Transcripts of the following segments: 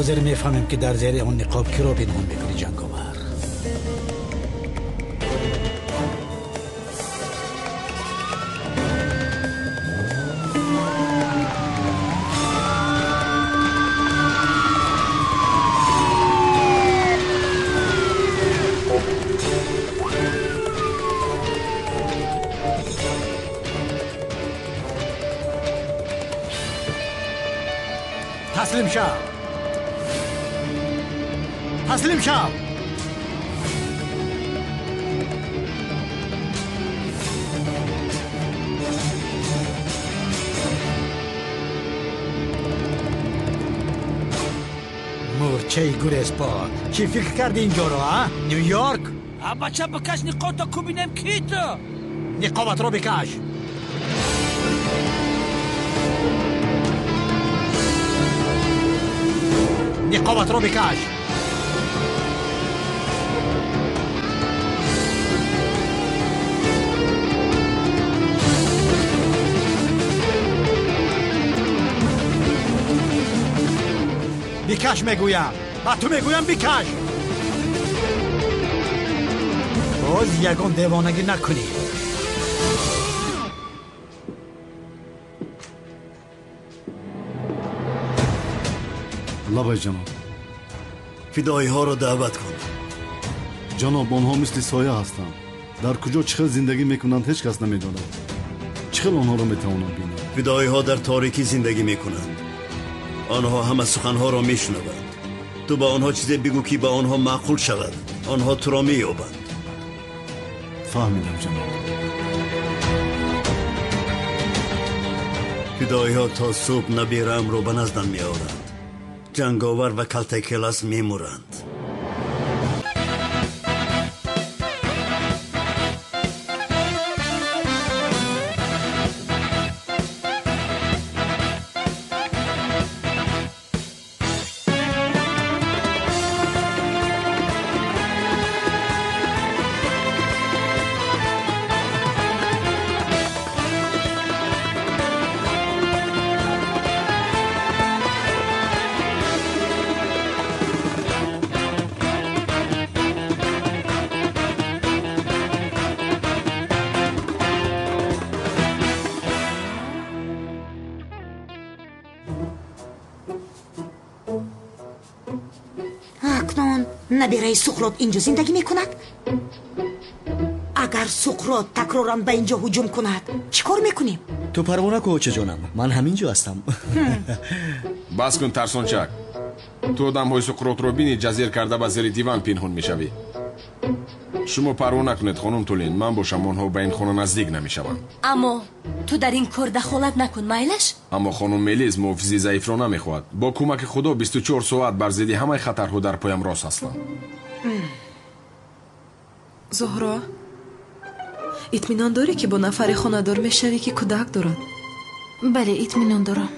Ҳозир мефаҳмем, ки дар зери он ниқоб киро пинҳон мекунӣ, ҷанговар. Таслим шав! Таслим шав! Мӯрчаи гуреспо, чӣ фикр кардӣ инҷоро, а? Нью-Йорк? А бача, бикаш ниқобто, кубинем ки ту? Ниқобатро бикаш! Ниқобатро бикаш! Бикаш мегӯям! Ба ту мегӯям, бикаш! Боз ягон девонагӣ накунӣ. Лабай, ҷаноб. Фидоиҳоро даъват кун. Ҷаноб, онҳо мисли соя ҳастанд. Дар куҷо чӣ хел зиндагӣ мекунанд, ҳеҷ кас намедонад. Чӣ хел онҳоро метавонам бинам? Фидоиҳо дар торикӣ зиндагӣ мекунанд. Онҳо ҳама суханҳоро мешунаванд. Ту ба онҳо чизе бигӯ, ки ба онҳо маъқул шавад. Онҳо туро меёбанд. Фаҳмидам, ҷаноб. Фидоиҳо то субҳ набераамро ба наздам меоранд. Ҷанговар ва калтакелас мемуранд. Акнун набираи Суқрот инҷо зиндагӣ мекунад? Агар Суқрот такроран ба инҷо ҳуҷум кунад, чӣ кор мекунем? Ту парво накун, очаҷонам, ман ҳамин ҷо ҳастам. Бас кун, тарсончак. Ту одамҳои Суқротро бинӣ, ҷазир карда ба зери диван пинҳон мешавӣ. Шумо парво накунед, хонум Тулин, ман бошам, онҳо ба ин хона наздик намешаванд. Аммо ту дар ин кор дахолат накун, майлаш? Аммо хонум Мелиз муҳофизи заифро намехоҳад. Бо кӯмаки Худо 24 соат бар зидди ҳамаи хатарҳо дар поям рост ҳастам. Зуҳро, итминон дорӣ, ки бо нафаре хонадор мешавӣ, ки кӯдак дорад? Бале, итминон дорам.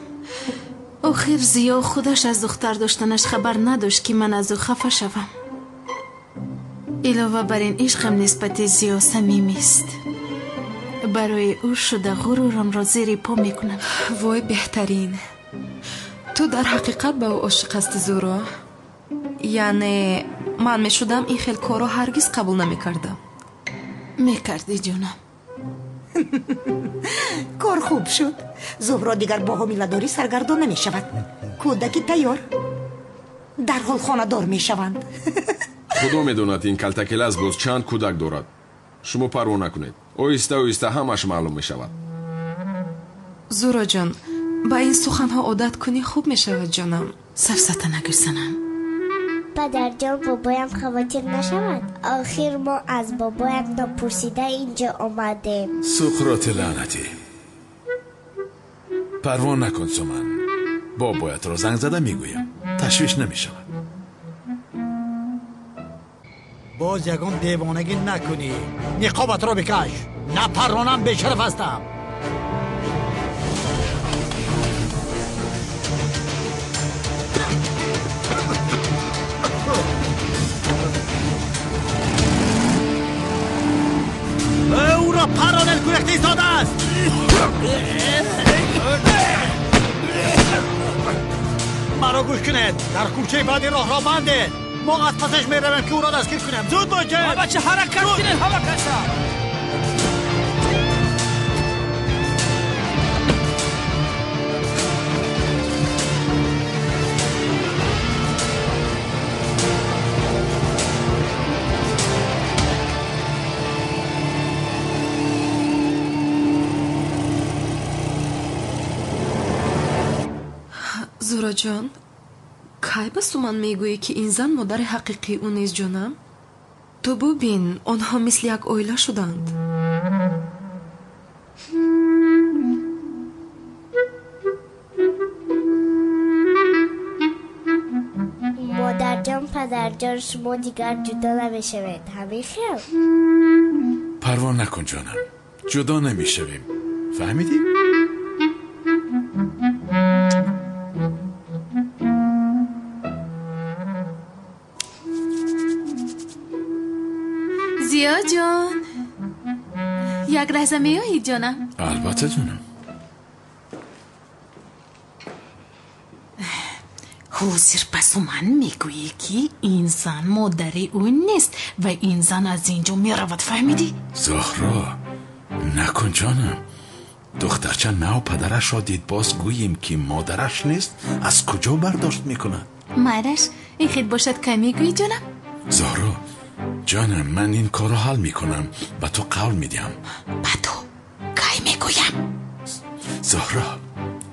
Охир Зиё худаш аз духтар доштанаш хабар надошт, ки ман аз ӯ хафа шавам. Илова бар ин, ишқам нисбати Зиё самимист. Барои ӯ шуда ғурурамро зери по мекунам. Вой, беҳтарин. Ту дар ҳақиқат ба ӯ ошиқ ҳастӣ, Зуро? Яъне ман мешудам, ин хел корро ҳаргиз қабул намекардам. Мекардӣ, ҷонам. Кор хуб шуд. Зуҳро дигар бо ҳомиладорӣ саргардон намешавад. Кӯдаки тайёр, дарҳол хонадор мешаванд. Худо медонад, ин калтакелас боз чанд кӯдак дорад. Шумо парво накунед, оҳиста оҳиста ҳамаш маълум мешавад. Зуроҷон, ба ин суханҳо одат кунӣ хуб мешавад, ҷонам. Сафсата нагир, занам. Падарҷон, бобоям хавотир нашавад? Охир мо аз бобоям нопурсида инҷо омадем. Суқроти лаънатӣ, парво накун, Суман. Бобоятро занг зада мегӯям, ташвиш намешавад. Боз ягон девонагӣ накунӣ. Ниқобатро бикаш, напарронам, бешараф ҳастам. Ӯро парронед, гурехта истодааст. Маро Маро гӯш кунед, дар кӯчаи баъди роҳро бандед. Мо аз пасаш меравем, ки ӯро дастгир кунем. Зуд бошед! Бача, ҳаракат кунед ҳама каса! Зураҷон, кай ба Суман мегӯӣ, ки ин зан модари ҳақиқии ӯ нест, ҷонам? Ту бубин, онҳо мисли як оила шуданд. Модарҷон, падарҷон, шумо дигар ҷудо намешавед, ҳамин хел? Парво накун, ҷонам, ҷудо намешавем. Фаҳмидӣ? Зиё ҷон, як лаҳза меоӣ, ҷонам? Албатта, ҷонам. Ҳозир ба Суман мегӯӣ, ки ин зан модари ӯ нест ва ин зан аз ин ҷо меравад, фаҳмидӣ? Зоҳро, накун, ҷонам. Духтарча нав падарашро дид, боз гӯем, ки модараш нест, аз куҷо бардошт мекунад? Майлаш, ин хел бошад, кай мегӯӣ, ҷонам? Зоҳро ҷонам, ман ин корро ҳал мекунам, ба ту қавл медиҳам. Ба ту кай мегӯям? Зоҳро,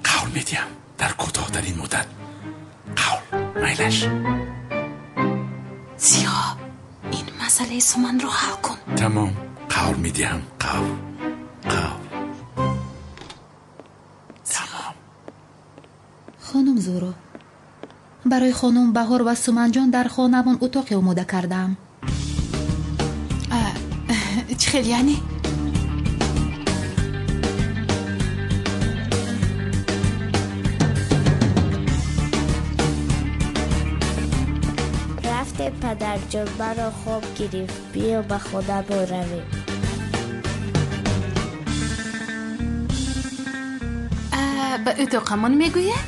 қавл медиҳам, дар кӯтоҳтарин муддат. Қавл, майлаш. Зиё, ин масъалаи Суманро ҳал кун. Тамом, қавл медиҳам, қавл, қавл. Тамом. Хонум Зуро, барои хонум Баҳор ва Суманҷон дар хонамон утоқе омода кардаам. Чӣ хел яъне? Рафтем, падарҷон, маро хоб гирифт. Биё, ба хона боравем. Ба утоқамон мегӯяд?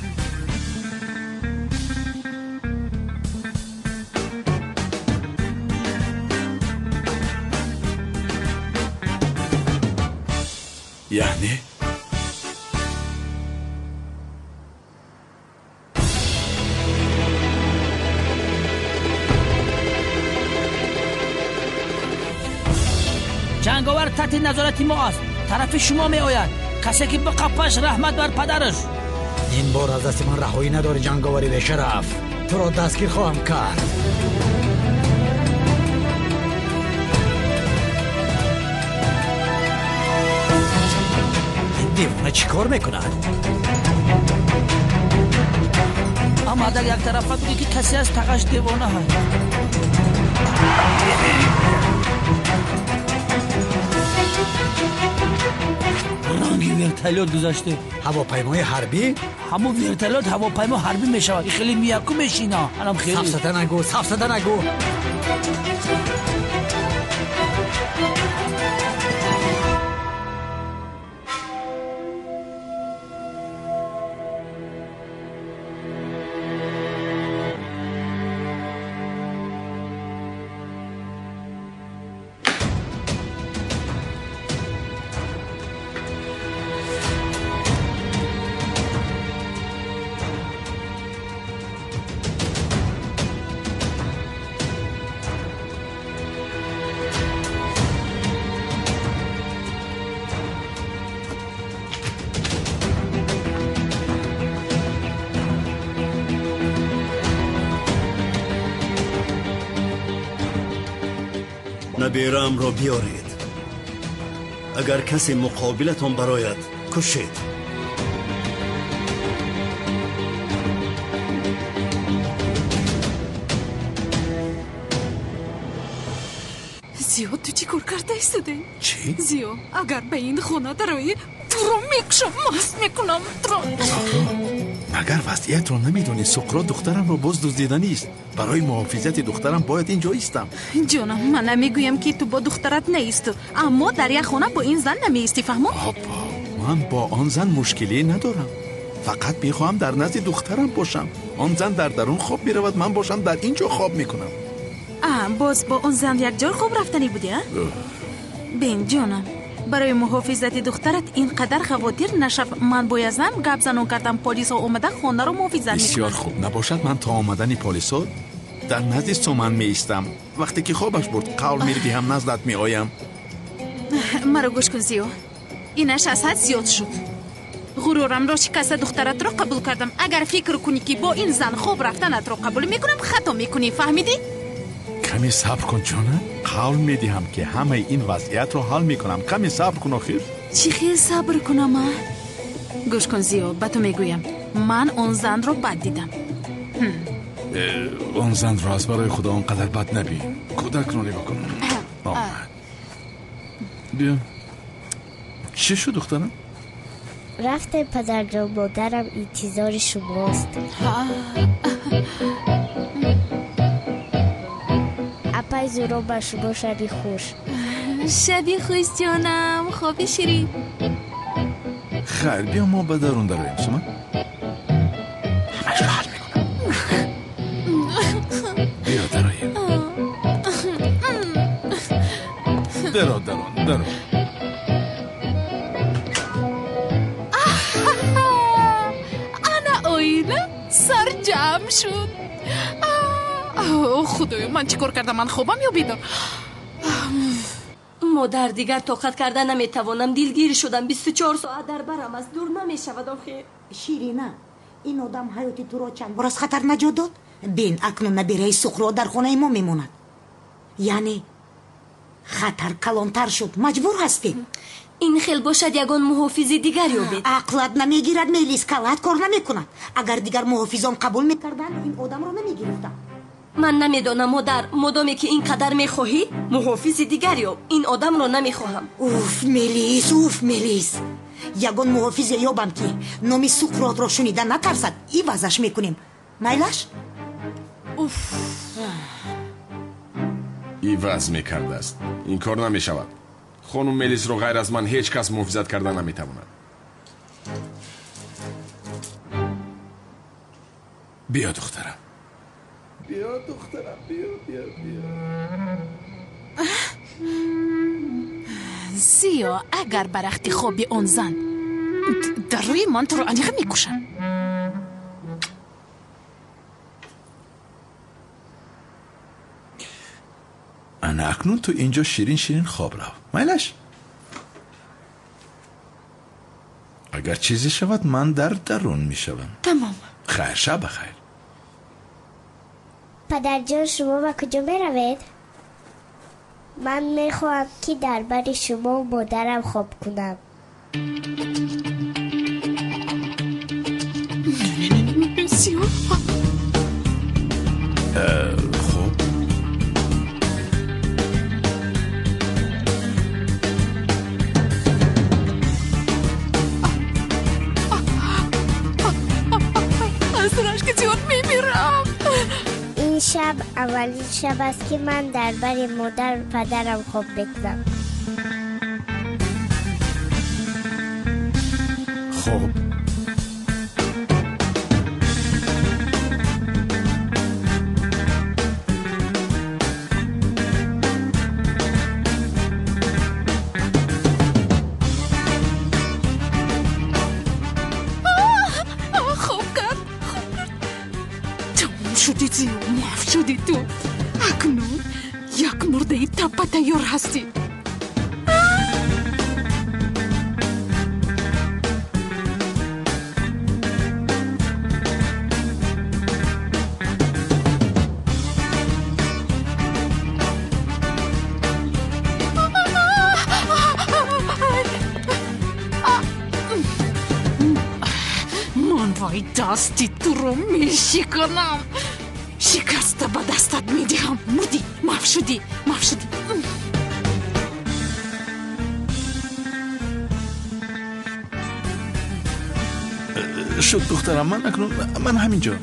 Яъне? Ҷанговар таҳти назорати мо аст, тарафи шумо меояд. Касе ки биқапаш, раҳмат бар падараш. Ин бор аз дасти ман раҳоӣ надорӣ, ҷанговари бешараф. Туро дастгир хоҳам кард. Ин девона чӣ кор мекунад? Аммо дар як тарафа бигӯ, ки касе аз тағаш девона ҳаст. Ранги вертолёт гузаште. Ҳавопаймои ҳарбӣ? Ҳамун вертолёт ҳавопаймо ҳарбӣ мешавад. И хеле мияку мешина. Анам хеле. Сафсата нагӯ, сафсата нагӯ. Набераамро биёред. Агар касе муқобилатон барояд, кушед. Зиё, ту чӣ кор карда истодаӣ? Чӣ? Зиё, агар ба ин хона дароӣ, туро мекушам, маст мекунам туро. Зоҳро, магар вазъиятро намедонӣ? Суқрот духтарамро боз дуздиданист. Барои муҳофизати духтарам бояд ин ҷо истам. Ҷонам, ман намегӯям, ки ту бо духтарат наисту, аммо дар як хона бо ин зан намеистӣ, фаҳмо? Опа, ман бо он зан мушкилӣ надорам. Фақат мехоҳам дар назди духтарам бошам. Он зан дар дарун хоб меравад, ман бошам дар ин ҷо хоб мекунам. Боз бо он зан якҷо хоб рафтанӣ будӣ, а? Бин, ҷонам, барои муҳофизати духтарат ин қадар хавотир нашав. Ман бо язам гап занон кардам, полисҳо омада хонаро муҳофизат мекунанд. Бисёр хуб, набошад ман то омадани полисҳо дар назди Суман меистам. Вақте ки хобаш бурд, қавл медиҳам наздат меоям. Маро гӯш кун, Зиё, инаш аз ҳад зиёд шуд. Ғурурамро шикаста духтаратро қабул кардам. Агар фикр кунӣ ки бо ин зан хоб рафтанатро қабул мекунам, хато мекунӣ, фаҳмидӣ? Каме сабр кун, ҷонам. Қавл медиҳам ки ҳамаи ин вазъиятро ҳал мекунам. Каме сабр кун, охир. Чӣ хел сабр кунам, а? Гӯш кун, Зиё, ба ту мегӯям, ман он занро бад дидам. Он занро аз барои худо он қадар бад набин. Кӯдакро нигоҳ кун. Омад. Биё. Чӣ шуд, духтарам? Рафтем, падарҷон, модарам интизори шумост. Апай Зуро, ба шумо шаби хуш. Шаби хуш, ҷонам, хоби ширин. Хайр, биё мо ба дарун дароем, Суман. Ҳамашро ҳал мекунам. Биё дароем. Даро, дарун, даро. Ана оила сарҷамъ шуд. Худоё, ман чӣ кор кардам? Ман хобам ё бедор? Модар, дигар тоқат карда наметавонам. Дилгир шудам. 24 соат дар барам аст, дур намешавад охир. Ширина, ин одам ҳаёти туро чанд бор аз хатар наҷот дод. Бин, акнун набираи Суқрот дар хонаи мо мемонад. Яъне хатар калонтар шуд, маҷбур ҳастем. Ин хел бошад, ягон муҳофизи дигар ёбед. Ақлат намегирад, Мелис, калат кор намекунад. Агар дигар муҳофизон қабул мекарданд, ин одамро намегирифтанд. Ман намедонам, модар, модоме ки ин қадар мехоҳӣ, муҳофизи дигар ёб. Ин одамро намехоҳам. Уф, Мелис, уф, Мелис. Ягон муҳофизе ёбам ки номи Суқротро шунида натарсад, ивазаш мекунем. Майлаш? Уф. Иваз мекардааст. Ин кор намешавад. Хонум Мелисро ғайр аз ман ҳеҷ кас муҳофизат карда наметавонад. Биё, духтарам. Биё, духтарам, биё, биё, биё. Зиё, агар ба рахти хоби он зан дар рӯи ман туро аниқ мекушам. Ана акнун ту инҷо ширин ширин хоб рав. Майлаш? Агар чизе шавад, ман дар дарун мешавам. Тамом. Хайр, шаб бахайр. Падарҷон, шумо ба куҷо меравед? Ман мехоҳам ки дар бари шумо модарам хоб кунам. Хуб. Аз рашки зиёд мемирам. Ин шаб аввалин шаб аст ки ман дар бари модару падарам хоб мекунам. Хоб. Хоб кард, хоб кард. Тамом шудӣ, Зиё, маф шудӣ ту. Акнун як мурдаи таппа тайёр ҳастӣ. Ман вай дасти туро мешиканам. Шикаста ба дастат медиҳам. Мурдӣ, маф шудӣ, маф шудӣ. Шуд, духтарам, ман акнун ман ҳамин ҷо.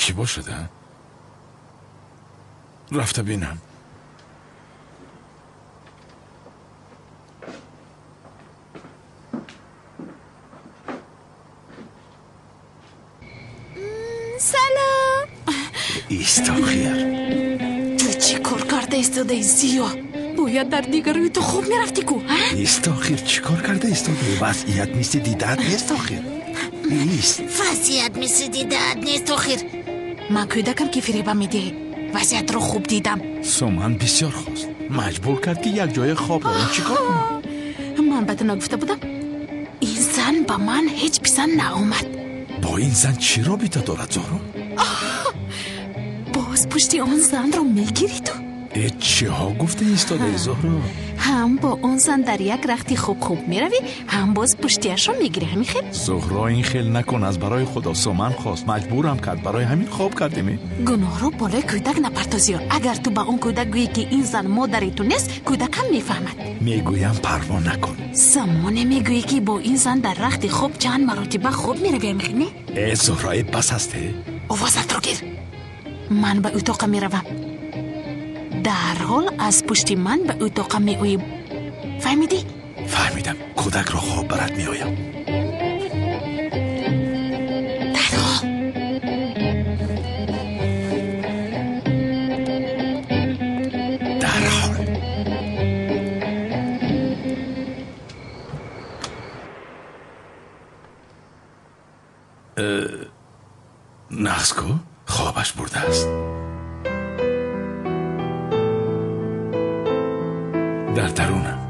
Кӣ бошад, а? Рафта бинам. Салом. Истохир. Ту чӣ кор карда истодаи, Зиё? Бояд дар дигар рӯи ту хоб мерафтӣ ку? Истохир, чӣ кор карда истодаи? Вазъият мисли дидаат нест охир. Ист. Вазъият мисли дидаат нест охир. Ман кӯдакам ки фиребам медиҳӣ. Вазъиятро хуб дидам. Суман бисёр хост. Маҷбур кард ки як ҷое хоб равем. Чӣ кор кунам? Ман ба ту нагуфта будам? Ин зан ба ман ҳеҷ писанд наомад. Бо ин зан чӣ робита дорад, Зоҳро? Боз пушти он занро мегирӣ ту? Э, чиҳо гуфта истодаи, Зоҳро? Ҳам бо он зан дар як рахти хоб хоб меравӣ, ҳам боз пуштиашро мегирӣ, ҳамин хел? Зуҳро, ин хел накун, аз барои худо. Суман хост, маҷбурам кард, барои ҳамин хоб кардем. Гуноҳро болои кӯдак напартозиё. Агар ту ба он кӯдак гӯӣ ки ин зан модари ту нест, кӯдак ҳам мефаҳмад. Мегӯям, парво накун. Замоне мегӯӣ ки бо ин зан дар рахти хоб чанд маротиба хоб меравӣ, ҳамин хел не? Э, Зуҳро, э, бас аст, э. Овозатро гир. Ман ба утоқа меравам. Дарҳол аз пушти ман ба утоқа меоӣ. Фаҳмидӣ? Фаҳмидам. Кӯдакро хоб барад, меоям. Дарҳол. Дарҳол. Нағз ку, хобаш бурдааст. Дар дарунам.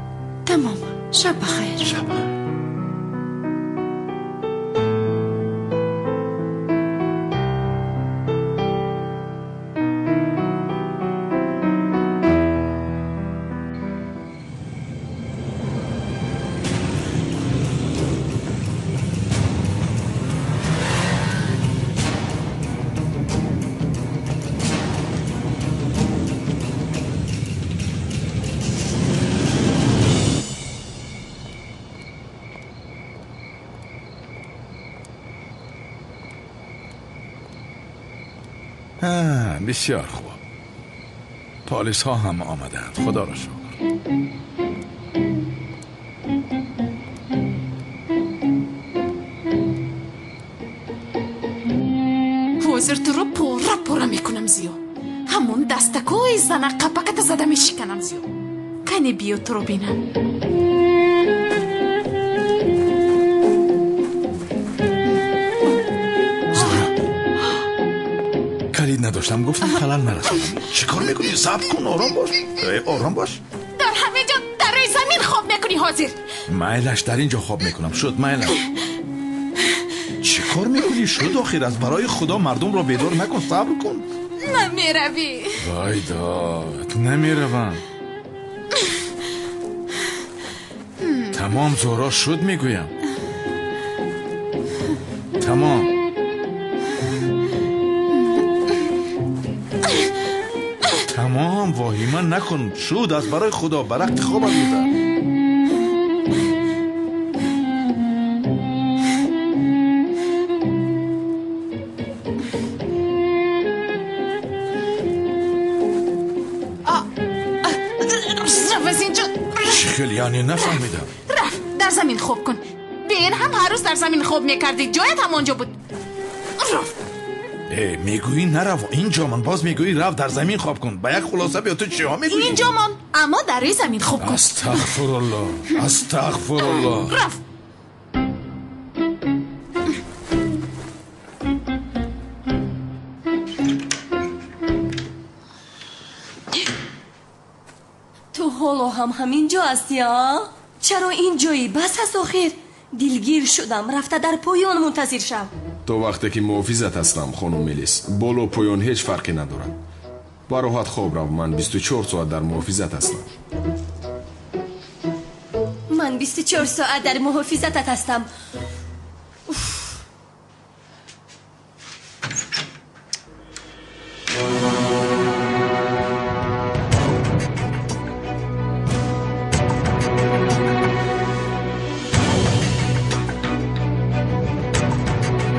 Тамом, шаб бахайр. Шаб бахайр. بسیار خوب. پالیس ها هم آمدند، خدا را شکر. ҳозир туро пора пора мекунам, Зиё. Ҳамон дастакҳои зана қапаката зада мешиканам, Зиё. Кане биё туро бинам. Надоштам, гуфтам халал нарасонам. Чӣ кор мекунӣ? Сабр кун, ором бош. Ором бош. Дар ҳама ҷо дар рӯи замин хоб мекунӣ ҳозир. Майлаш, дар ин ҷо хоб мекунам. Шуд, майлаш. Чӣ кор мекунӣ? Шуд охир, аз барои худо мардумро бедор накун, сабр кун. Намеравӣ. Вой дод, намеравам. Тамом, Зуҳро, шуд мегӯям. Тамом. Тамом, воҳима накун. Шуд, аз барои худо, ба рахти хобат гузар. Рав аз инҷо. Чӣ хел, яъне нафаҳмидам. Раф, дар замин хоб кун. Бин, ҳам ҳар рӯз дар замин хоб мекардӣ, ҷоят ҳамонҷо буд. Раф. Мегӯӣ нарав, инҷо мон, боз мегӯӣ рав дар замин хоб кун. Ба як хулоса биё, ту чиҳо мегӯӣ? Инҷо мон, аммо дар рӯи замин хоб кун. Астағфируллоҳ, астағфируллоҳ. Раф. Ту ҳоло ҳам ҳамин ҷо ҳастӣ, а? Чаро ин ҷоӣ? Бас аст охир. Дилгир шудам, рафта дар поён мунтазир шав. То вақте ки муҳофизат ҳастам, хонум Мелис, боло поён ҳеҷ фарқе надорад. Ба роҳат хоб рав, ман 24 соат дар муҳофизат ҳастам. Ман 24 соат дар муҳофизатат ҳастам.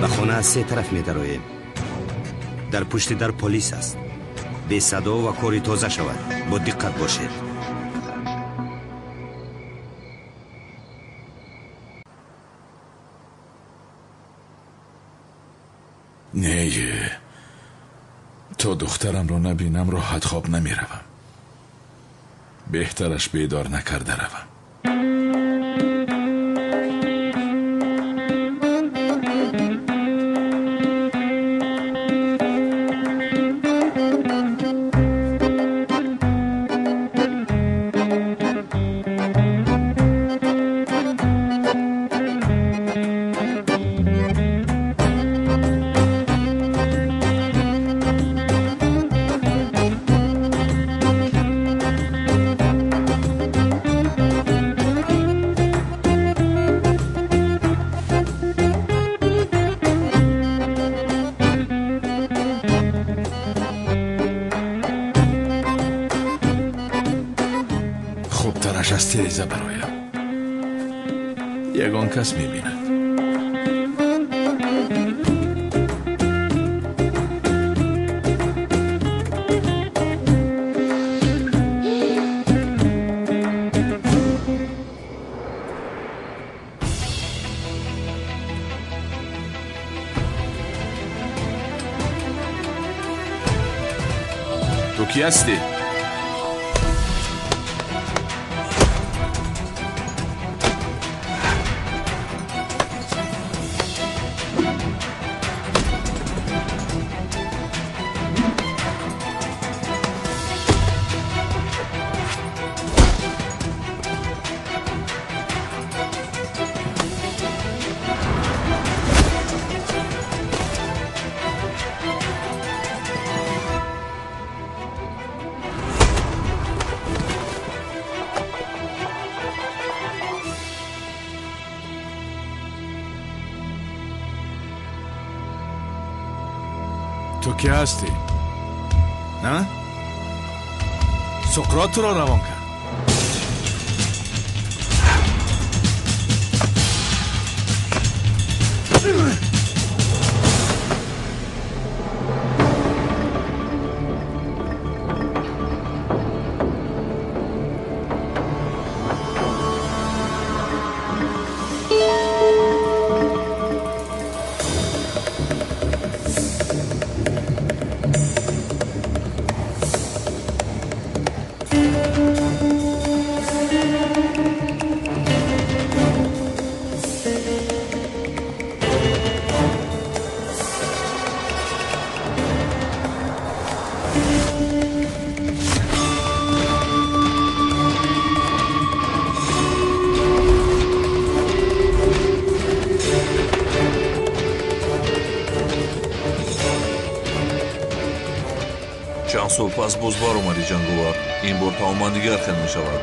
Ба хона аз се тараф медароем. Дар пушти дар полис аст. Бесадо ва кори тоза шавад. Бо диққат бошед. Не, то духтарамро набинам роҳат хоб намеравам. Беҳтараш бедор накарда равам. Хубтараш аз тиреза бароям. Ягон кас мебинад. Ту кӣ ҳастӣ? Ту кӣ ҳастӣ? На? Суқрот туро равон кард. Чанд сол пас боз баромади ҷанговар. Ин бор тамоман дигар хел мешавад.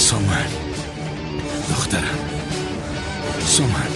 Суман, духтарам, Суман.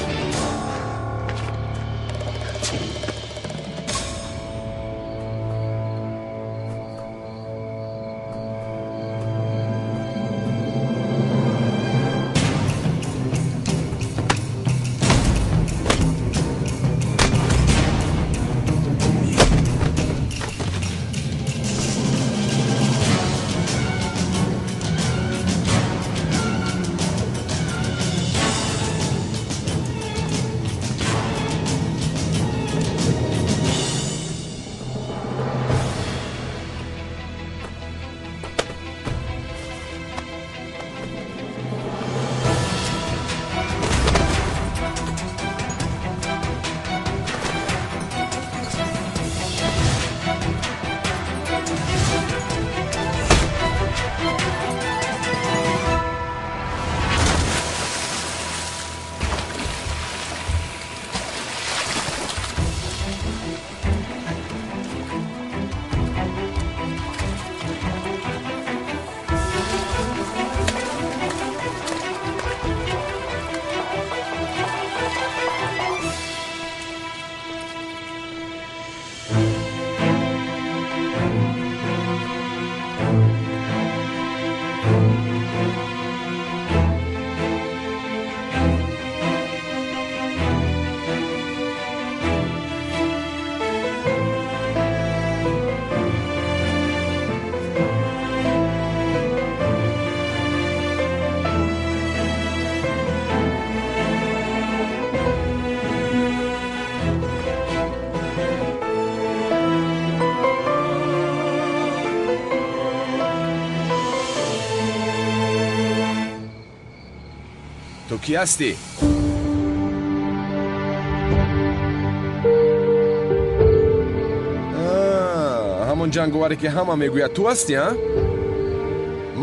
Ту кӣ ҳастӣ? Ҳамон ҷанговаре ки ҳама мегӯяд ту ҳастӣ, а?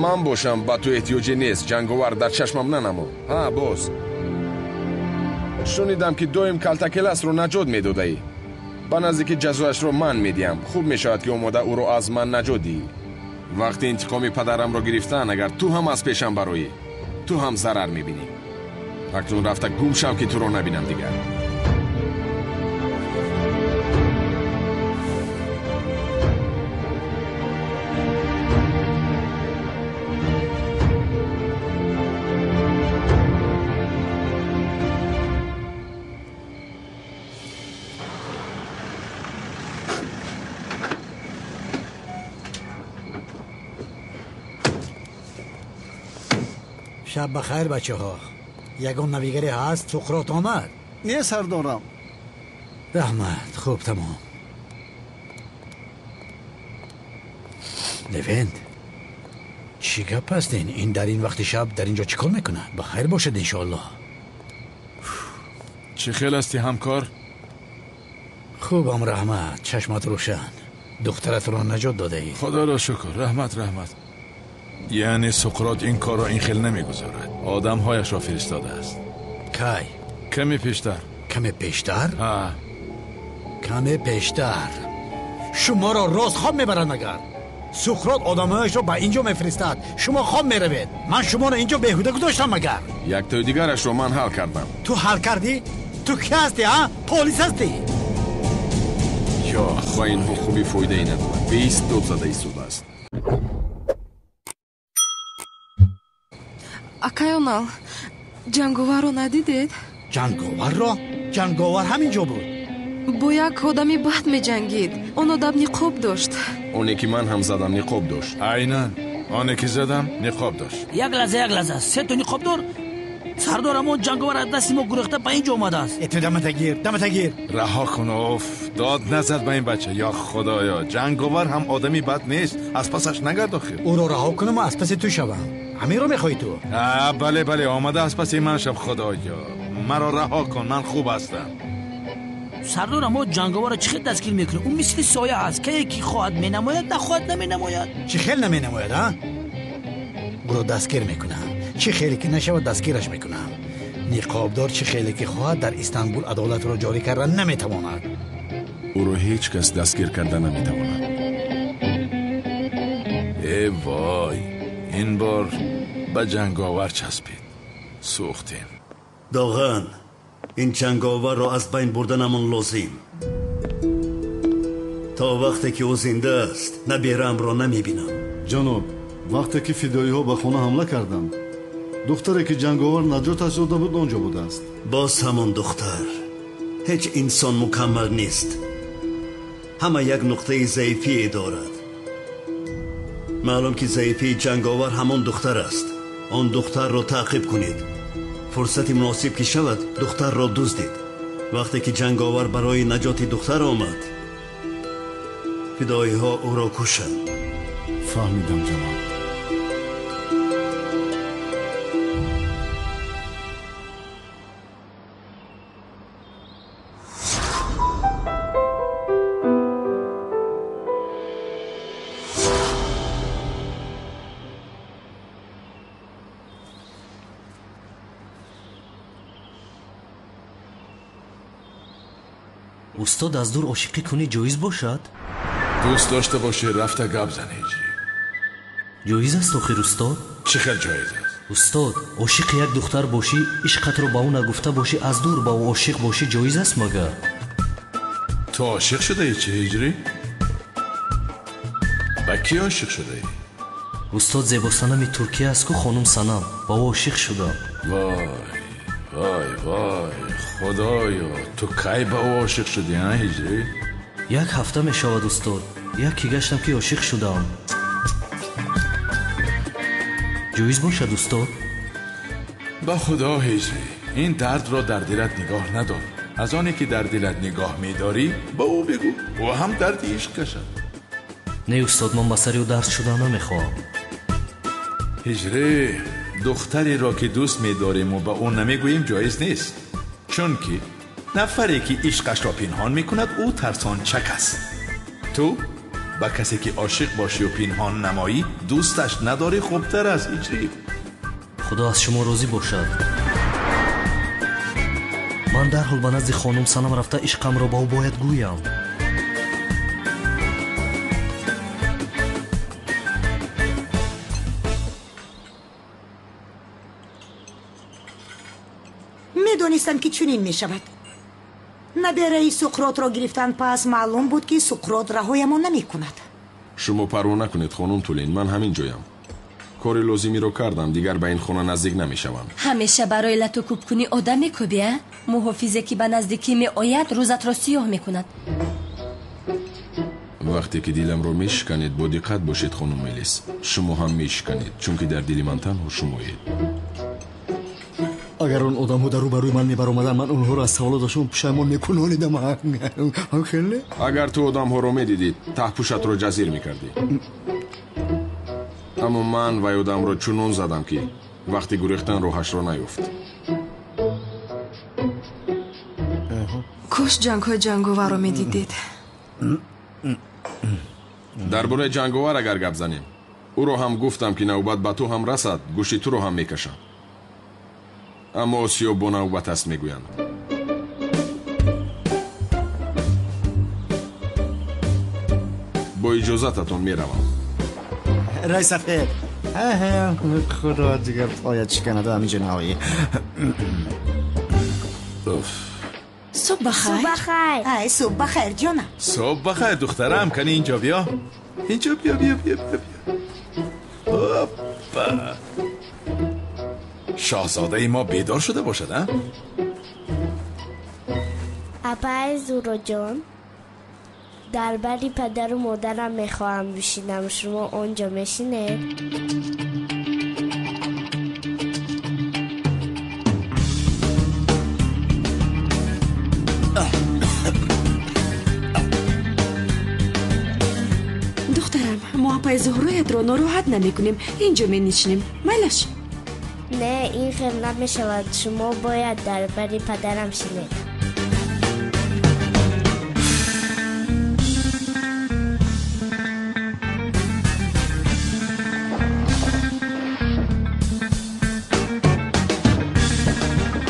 Ман бошам ба ту эҳтиёҷе нест, ҷанговар дар чашмам нанамо. Ҳа, боз. Шунидам ки доим калтакеласро наҷот медодаӣ. Ба наздики ҷазояшро ман медиҳам. Хуб мешавад ки омода ӯро аз ман наҷот диҳӣ. Вақти интиқоми падарамро гирифтан, агар ту ҳам аз пешам бароӣ, ту ҳам зарар мебинӣ. Акнун рафта гум шав ки туро набинам дигар. Шаб бахайр, бачаҳо. Ягон навигаре ҳаст? Суқрот омад? Не, сардорам. Раҳмат, хуб, тамом. Левент, чӣ гап аст ин? Ин дар ин вақти шаб дар ин ҷо чӣ кор мекунад? Ба хайр бошад, иншоаллоҳ. Чӣ хел ҳастӣ, ҳамкор? Хубам, раҳмат. Чашмат рӯшан. Духтаратро наҷот додаӣ. Худоро шукр, раҳмат, раҳмат. Яъне Суқрот ин корро ин хел намегузорад. Одамҳояшро фиристодааст. Кай? Каме пештар. Каме пештар? Ҳа. Каме пештар. Шуморо рост хоб мебаранд агар. Суқрот одамҳояшро ба ин ҷо мефиристад. Шумо хоб меравед. Ман шуморо ин ҷо беҳуда гузоштам агар. Яктои дигарашро ман ҳал кардам. Ту ҳал кардӣ? Ту кӣ ҳастӣ, а? Полис ҳастӣ? Ё, ба инҳо хуби фоидае надорад. Беист дод зада истодааст. Акай Онал, ҷанговарро надидед? Ҷанговарро? Ҷанговар ҳамин ҷо буд. Бо як одами бад меҷангид. Он одам ниқоб дошт. Оне ки ман ҳам задам ниқоб дошт. Айнан оне ки задам ниқоб дошт. Як лаҳза, як лаҳза. Сето ниқобдор? Сардор, ҳамон ҷанговар аз дасти мо гурехта ба ин ҷо омадааст. Э, ту дамата гир, дамата гир. Раҳо кун, оф, дод назад ба ин бача. Ё худоё, ҷанговар ҳам одами бад нест. Аз пасаш нагард охир. Ӯро раҳо кунам аз паси ту шавам. Ҳаминро мехоҳӣ ту? Бале, бале, омада аз паси ман шав, худоё. Маро раҳо кун, ман хуб ҳастам. Сардор, мо ҷанговарро чӣ хел дастгир мекунем? Ӯ мисли соя аст. Кае ки хоҳад менамояд, нахоҳад наменамояд. Чӣ хел наменамояд, а? Ӯро дастгир мекунам. Чӣ хеле ки нашавад дастгираш мекунам. Ниқобдор чӣ хеле ки хоҳад дар Истанбул адолатро ҷорӣ карда наметавонад. Ӯро ҳеҷ кас дастгир карда наметавонад. Вой, ин бор ба ҷанговар часпид. Сӯхтем. Доған, ин ҷанговарро аз байн бурданамон лозим. То вақте ки ӯ зинда аст, набераамро намебинам. Ҷаноб, вақте ки фидоиҳо ба хона ҳамла карданд, духтаре ки ҷанговар наҷоташ дода буд он ҷо будааст. Боз ҳамон духтар. Ҳеҷ инсон мукаммал нест. Ҳама як нуқтаи заифие дорад. Маълум ки заифии ҷанговар ҳамон духтар аст. Он духтарро таъқиб кунед. Фурсати муносиб ки шавад, духтарро дуздед. Вақте ки ҷанговар барои наҷоти духтар омад, фидоиҳо ӯро кушанд. Фаҳмидам, ҷаноб. Устод, аз дур ошиқӣ кунӣ ҷоиз бошад? Дӯст дошта бошӣ, рафта гап зан. Ҳиҷрӣ, ҷоиз аст охир, устод. Чӣ хел ҷоиз аст? Устод, ошиқи як духтар бошӣ, ишқатро ба ӯ нагуфта бошӣ, аз дур ба ӯ ошиқ бошӣ, ҷоиз аст магар? Ту ошиқ шудаӣ чӣ, Ҳиҷрӣ? Ба кӣ ошиқ шудаӣ? Устод, зебосанами Туркия аст ку хонум Санам, ба ӯ ошиқ шудам. Вой вой вой, худоё, ту кай ба ӯ ошиқ шудӣ, а, Ҳиҷрӣ? Як ҳафта мешавад, устод. Як ки гаштам ки ошиқ шудам. Ҷоиз бошад, устод? Ба худо, Ҳиҷрӣ, ин дардро дар дилат нигоҳ надор. Аз оне ки дар дилат нигоҳ медорӣ, ба ӯ бигӯ, ӯ ҳам дарди ишқ кашад. Не, устод, ман ба сари ӯ дард шуда намехоҳам. Ҳиҷрӣ, духтареро ки дӯст медориму ба ӯ намегӯем ҷоиз нест, чунки нафаре ки ишқашро пинҳон мекунад, ӯ тарсончак аст. Ту ба касе ки ошиқ бошию пинҳон намоӣ, дӯсташ надорӣ хубтар аст, Ҳиҷрӣ. Худо аз шумо розӣ бошад. Ман дарҳол ба назди хонум Санам рафта ишқамро ба ӯ бояд гӯям. Медонистам ки чунин мешавад. Набераи Суқротро гирифтан пас маълум буд ки Суқрот раҳоямон намекунад. Шумо парво накунед, хонум Тулин, ман ҳамин ҷоям. Кори лозимиро кардам, дигар ба ин хона наздик намешавам. Ҳамеша барои лату кӯбкунӣ одам мекӯбӣ, а? Муҳофизе ки ба наздикӣ меояд, рӯзатро сиёҳ мекунад. Вақте ки диламро мешиканед, бо диққат бошед, хонум Мелис. Шумо ҳам мешиканед, чунки дар дили ман танҳо шумоед. Агар он одамҳо дар рӯбарӯи ман мебаромаданд, ман онҳоро аз саволоташон пушаймон мекунонидам. Хеле? Агар ту одамҳоро медидӣ, таҳпӯшатро ҷазир мекардӣ. Аммо ман вай одамро чунон задам, ки вақти гурехтан роҳашро наёфт. Кош ҷангҳои ҷанговарро медидед. Дар бораи ҷанговар агар гап занем, ӯро ҳам гуфтам, ки навбат ба ту ҳам расад, гӯшти туро ҳам мекашам. Аммо осиё бо навбат аст, мегӯянд. Бо иҷозататон меравам. Рай сафед, худо дигар пояд шиканада ҳаминҷо наоӣ. Субҳ бахайр. Субҳ бахайр. Ай, субҳ бахайр, ҷонам. Субҳ бахайр, духтарам. Кани инҷо биё, инҷо биё, биё, биё, биё. Опа, шоҳзодаи мо бедор шуда бошад, а? Апаи Зуроҷон, дар бари падару модарам мехоҳам бишинам. Шумо он ҷо мешинед? Духтарам, мо апаи Зуҳроятро нороҳат намекунем. Инҷо менишинем. Майлаш? Не, ин хел намешавад. Шумо бояд дар бари падарам шинед.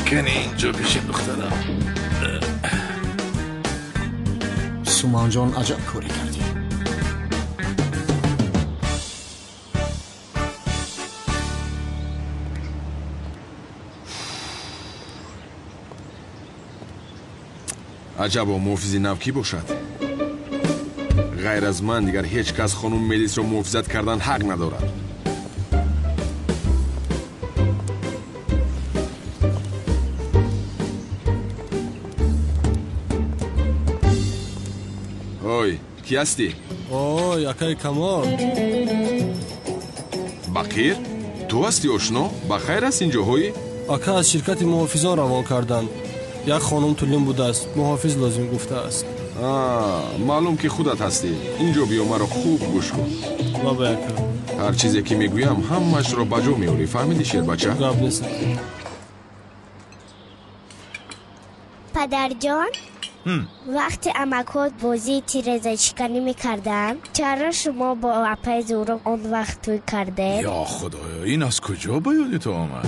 Кани инҷо бишин, духтарам. Суманҷон, аҷаб корӣ кардӣ. Аҷабо, муҳофизи нав кӣ бошад? Ғайр аз ман дигар ҳеҷ кас хонум Мелисро муҳофизат кардан ҳақ надорад. Ой, кӣ ҳастӣ? Ой, акаи Камол. Бақир, ту ҳастӣ ошно? Ба хайр аст ин ҷоҳоӣ? Ака, аз ширкати муҳофизон равон карданд. Як хонум Тулин будааст, муҳофиз лозим гуфтааст. Маълум ки худат ҳастӣ. Инҷо биё, маро хуб гӯш кун. Лабай, ака. Ҳар чизе ки мегӯям, ҳамаашро ба ҷо меорӣ. Фаҳмидӣ, шербача? Гап нест. Падарҷон, вақте амакҳо бозии тирезашиканӣ мекарданд, чаро шумо бо апаи Зуҳро он вақт тӯй кардед? Ё худоё, ин аз куҷо ба ёди ту омад?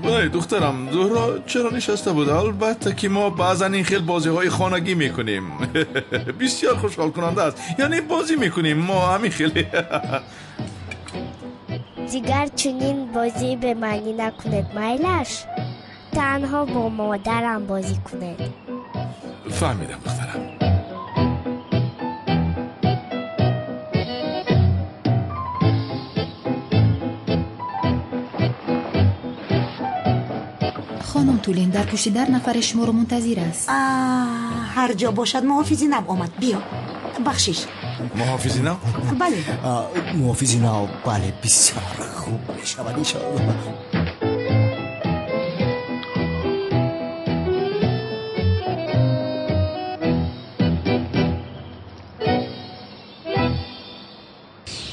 Бале, духтарам, Зуҳро чаро нишаста буд? Албатта ки мо баъзан ин хел бозиҳои хонагӣ мекунем. Бисёр хушҳолкунанда аст. Яъне бозӣ мекунем мо ҳамин хеле. Дигар чунин бозии бемаънӣ накунед, майлаш? Танҳо бо модарам бозӣ кунед. Фаҳмидам, духтарам. Хонум Тулин, дар пушти дар нафаре шуморо мунтазир аст. Ҳар ҷо бошад, муҳофизи нав омад. Биё, бахшиш. Муҳофизи нав? Бале. Муҳофизи нав, бале, бисёр хуб мешавад, иншоаллоҳ.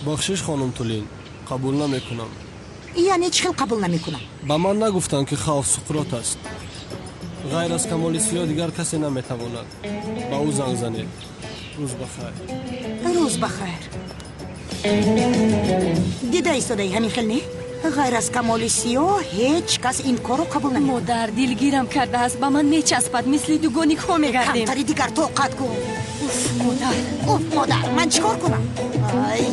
Бахшиш, хонум Тулин, қабул намекунам. Яъне чӣ хел қабул намекунам? Ба ман нагуфтанд, ки хавф Суқрот аст. Ғайр аз Камоли Сиёҳ дигар касе наметавонад. Ба ӯ занг занед. Рӯз ба хайр. Рӯз ба хайр. Дида истодаи, ҳамин хел не? Ғайр аз Камоли Сиёҳ ҳеҷ кас ин корро қабул намекунад. Модар дилгирам кардааст, ба ман мечаспад, мисли дугоникҳо мегардем. Камтари дигар тоқат кун. Уф, модар. Уф, модар, ман чӣ кор кунам? Ай.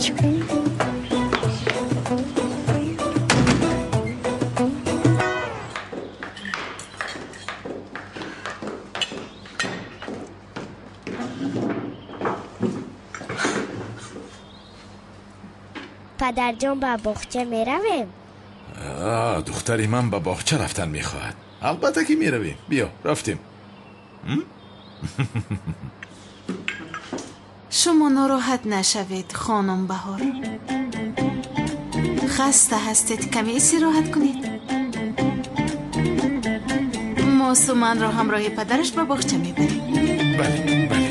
Падарҷон, ба боғча меравем? Духтари ман ба боғча рафтан мехоҳад. Албатта ки меравем. Биё, рафтем. Шумо нороҳат нашавед, хонум Баҳор. Хаста ҳастед, каме истироҳат кунед. Мо Суманро ҳамроҳи падараш ба боғча мебарем. Бале, бале.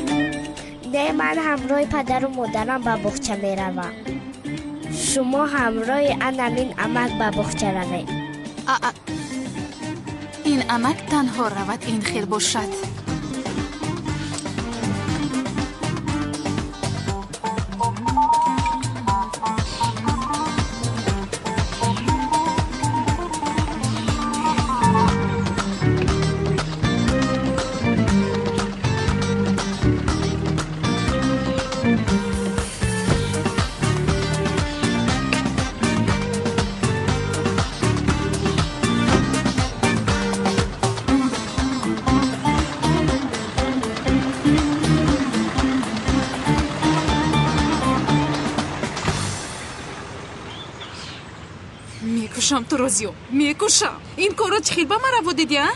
Не, ман ҳамроҳи падару модарам ба боғча меравам. Шумо ҳамроҳи анамин амак ба боғча равед. Ин амак танҳо равад, ин хел бошад. Мекушам туро, Зиё, мекушам. Ин корро чӣ хел ба ман раво дидӣ, а?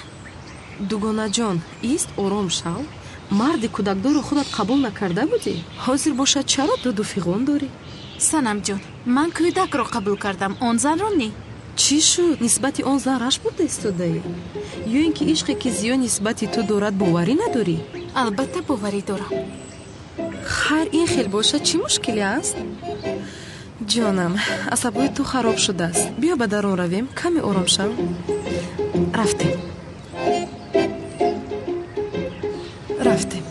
Дугонаҷон, ист, ором шав. Марди кӯдакдорро худат қабул накарда будӣ? Ҳозир бошад, чаро дуду фиғон дорӣ? Санамҷон, ман кӯдакро қабул кардам, он занро не. Чӣ шуд? Нисбати он зан рашк бурда истодаӣ? Ё ин ки ишқе ки Зиё нисбати ту дорад, боварӣ надорӣ? Албатта боварӣ дорам. Хайр, ин хел бошад, чӣ мушкиле аст? Ҷонам, асабои ту хароб шудааст. Биё ба дарун равем, каме ором шав. Рафтем. Рафтем.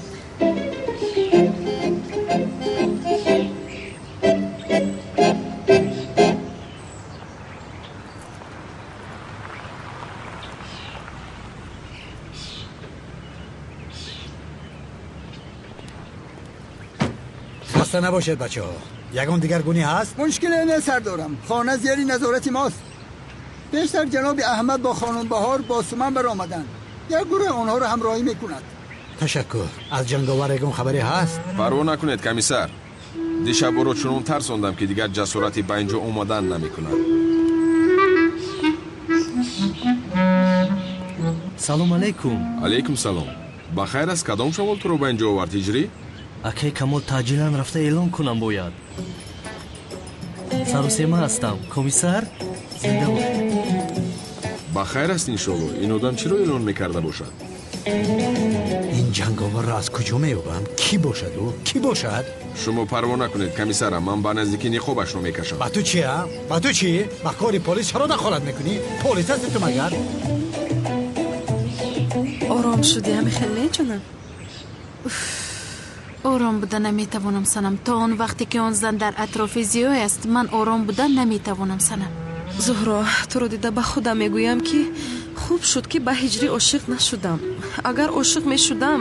Хаста набошед, бачаҳо. Ягон дигаргунӣ ҳаст? Мушкиле не, сардорам. Хона зери назорати мост. Пештар ҷаноби Аҳмад бо хонум Баҳор бо Суман баромаданд. Як гурӯҳ онҳоро ҳамроҳӣ мекунад. Ташаккур. Аз ҷанговар ягон хабаре ҳаст? Парво накунед, комиссар. Дишаб ӯро чунон тарсондам, ки дигар ҷасорати ба ин ҷо омадан намекунад. Салом алейкум. Алейкум салом. Ба хайр аст, кадом шавол туро ба ин ҷо овард, Ҳиҷрӣ? Акай Камол, таъҷилан рафта эълон кунам бояд. Сарусема ҳастам. Комиссар, зинда бошед. Ба хайр аст, иншоалло. Ин одам чиро эълон мекарда бошад? Ин ҷанговарро аз куҷо меёбам? Кӣ бошад ӯ? Кӣ бошад? Шумо парво накунед, комиссарам, ман ба наздикӣ ниқобашро мекашам. Ба ту чи, а? Ба ту чӣ? Ба кори полис чаро дахолат мекунӣ? Полис ҳасти ту магар? Ором шудӣ, ҳами хел не, ҷонам? Ором буда наметавонам, Санам. То он вақте ки он зан дар атрофи Зиёй аст, ман ором буда наметавонам, Санам. Зуҳро, туро дида ба худам мегӯям, ки хуб шуд, ки ба Ҳиҷрӣ ошиқ нашудам. Агар ошиқ мешудам,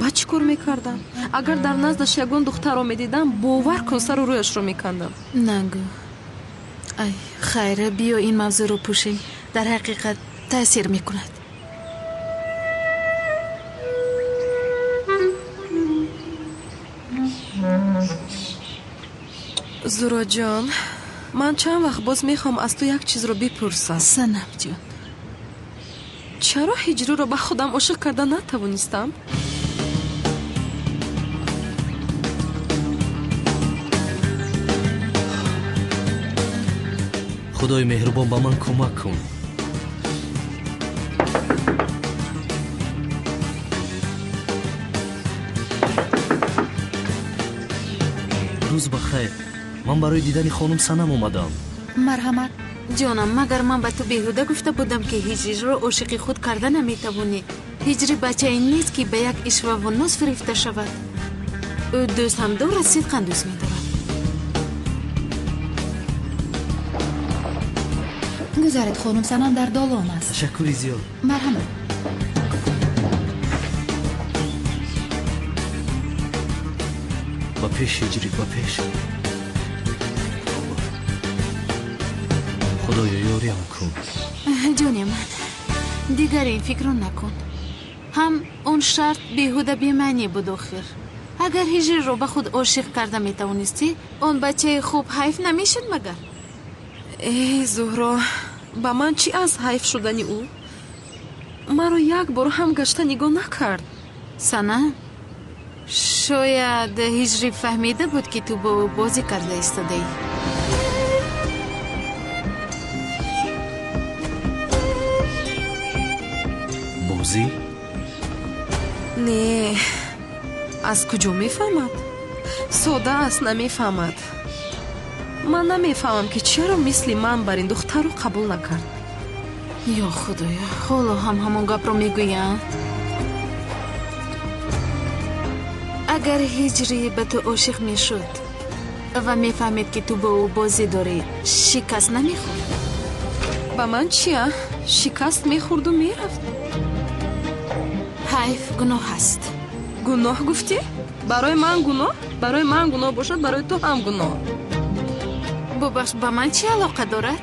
ба чӣ кор мекардам? Агар дар наздаш ягон духтарро медидам, бовар кун, сару рӯяшро мекандам. Нагӯ. Ай, хайр, биё ин мавзӯъро пӯшем. Дар ҳақиқат таъсир мекунад. Зуроҷон, ман чанд вақт боз мехоҳам аз ту як чизро бипурсам. Санамҷон, чаро Ҳиҷриро ба худам ошиқ карда натавонистам? Худои меҳрубон, ба ман кӯмак кун. Рӯз ба хайр. Ман барои дидани хонум Санам омадам. Марҳамат. Ҷонам, магар ман ба ту беҳуда гуфта будам, ки Ҳиҷриро ошиқи худ карда наметавонӣ? Ҳиҷри бачае нест, ки ба як ишваву ноз фирифта шавад. Ӯ дӯст ҳам дорад, сидқан дӯст медорад. Гузаред, хонум Санам дар долон аст. Ташаккури зиёд. Марҳамат. Ба пеш, Ҳиҷрӣ, ба пеш. Худоё, ёриам кун. Ҷони ман, дигар ин фикрро накун. Ҳам он шарт беҳуда бемаънӣ буд охир. Агар Ҳиҷриро ба худ ошиқ карда метавонистӣ, он бачаи хуб ҳайф намешуд магар? Эй Зуҳро, ба ман чӣ аз ҳайф шудани ӯ? Маро як бор ҳам гашта нигоҳ накард. Сана, шояд Ҳиҷрӣ фаҳмида буд, ки ту бо ӯ бозӣ карда истодаӣ. Бозӣ? Не, аз куҷо мефаҳмад? Сода аст, намефаҳмад. Ман намефаҳмам, ки чаро мисли ман бар ин духтарро қабул накард. Ё Худоё, ҳоло ҳам ҳамон гапро мегӯянд. Агар Ҳиҷрӣ ба ту ошиқ мешуд ва мефаҳмид, ки ту бо ӯ бозӣ дорӣ, шикаст намехӯрд? Ба ман чия? Шикаст мехӯрду мерафт. Ҳайф, гуноҳ аст. Гуноҳ гуфтӣ? Барои ман гуноҳ? Барои ман гуноҳ бошад, барои ту ҳам гуноҳ. Бубахш, ба ман чӣ алоқа дорад?